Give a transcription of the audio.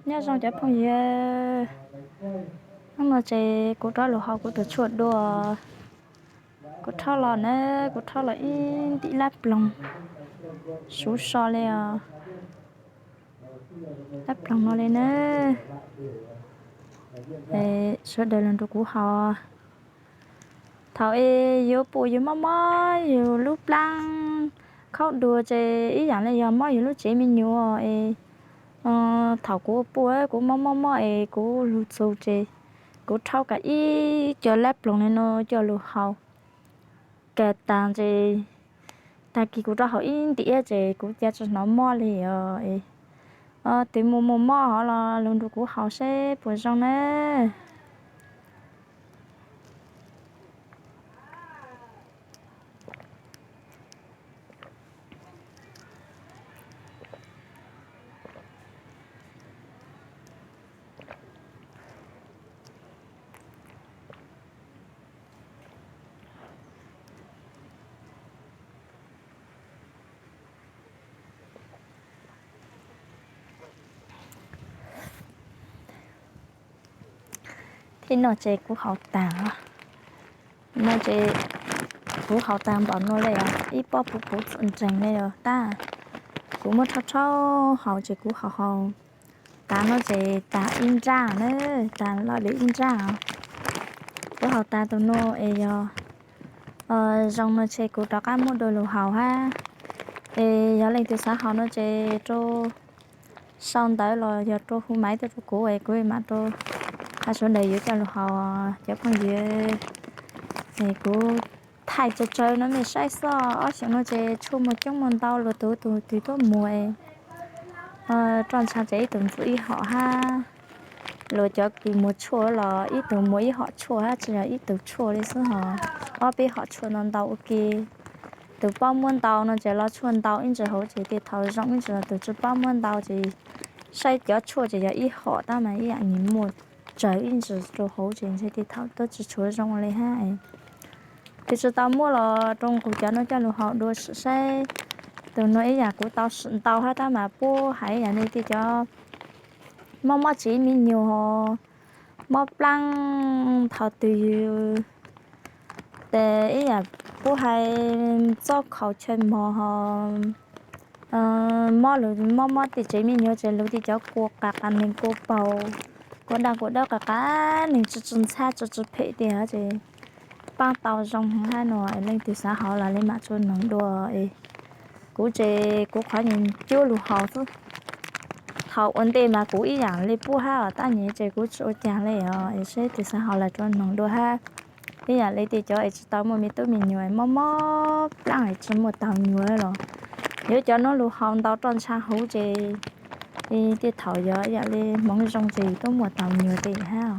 Nyob zoo cov phooj ywg, hnub no ces kuv rov lug haus kuv tus tshuaj dua. Kuv rhaub los na, kuv rhaub los ib ntim lab ploog, suv so li os. Lab ploog no li na. Sawv daws los nrog kuv haus. Thaum es yus pum yus mob mob yus lub plaab khaub dua ces ib yam li yog mob yus lub tsev me nyuam es, thaum kuv pum kuv mob mob mob es kuv lug txug ces kuv rhaub kav ib co lab ploog li no coj lug haus. Kav taag ces taag kis kuv rov haus ib ntim ces kuv ca tsi hnov mob li os. Twb mus mus mob hov los lug nrug kuv haus seb puas zoo na. Thib no ces kuv haus taag, no ces kuv haus taag npaum no li os, ib pob puv puv txwm nreeg li os tab. Kuv muab rhaub rhaub haus ces kuv haus haus taag no ces taag ib nraj na, taag loj li ib nraj os. Kuv haus taag tus no es yog zoo no ces kuv rov qab muab dua lug haus hab. Es yog leej twg xav haus no ces rau sau ntawv los yog rau hu maiv tuaj rau kuv es kuv mam rau hab sawv daws yuav coj lug haus cov phooj ywg. Es kuv thaij tsawg tsawg no mej saib xwb, ob xyoos no ces tshuaj muag coob muag ntau, luag tug tug twg tuaj muag roj ntsha ces ib tug ntxuav ib hom hab. Luag cov kws muag tshuaj los ib tug muag ib hom tshuaj hab tsi yog ib tug tshuaj li xwb ho, ob peb hom tshuaj no ntau ua ke. Tus paub muab ntau no ces los tshuaj ntau ib ntsis hauv ces tej thaum zoo ib ntsis, tus tsi paub muab ntau ces saib cov tshuaj ces yog ib hom tab mas ib yam nyias muaj tsawg ib ntsis rau hauv ces ntshe tej thaum tuaj tsi tshuav zoo li hab. Tus tsi tau muab los rau nqug cov no coj lug haus dua sim saib. Tus no ib yam kuv tau sim ntau hab tab mas puab hais ib yam li tej cov mob mob tsev me nyuam, mob plaab thaum twg, tes ib yam puab hais txob khaus chaw mog ho mob lug mob mob tej tsev me nyuam ces lug tej cov kua qas qas neeg, kua paug, kua daj kua dawb qas qas neeg, tsi tsi ntxhab tsi tsi phem tiag ces paab tau zoo hab no. Leej twg xav haus los li mam tsuas noog dua es kuv ces kuv qhov nyias cub lug haus xwb. Thaum ua ntej mas kuv ib yam li puab hab os, tab sis ces kuv tsi ua caag li os, es seb twg xav haus los tsuas noog dua hab. Ib yam li tej cov es tsi tau muaj me tub me nyuam, mob mob plaab es tsi muaj taug nyuag los yuav cov nuav lug haus ntau roj ntsha huv ces tej thaum yog ib yam li hmoov zoo ces tuaj muaj taug nyuag tej hab.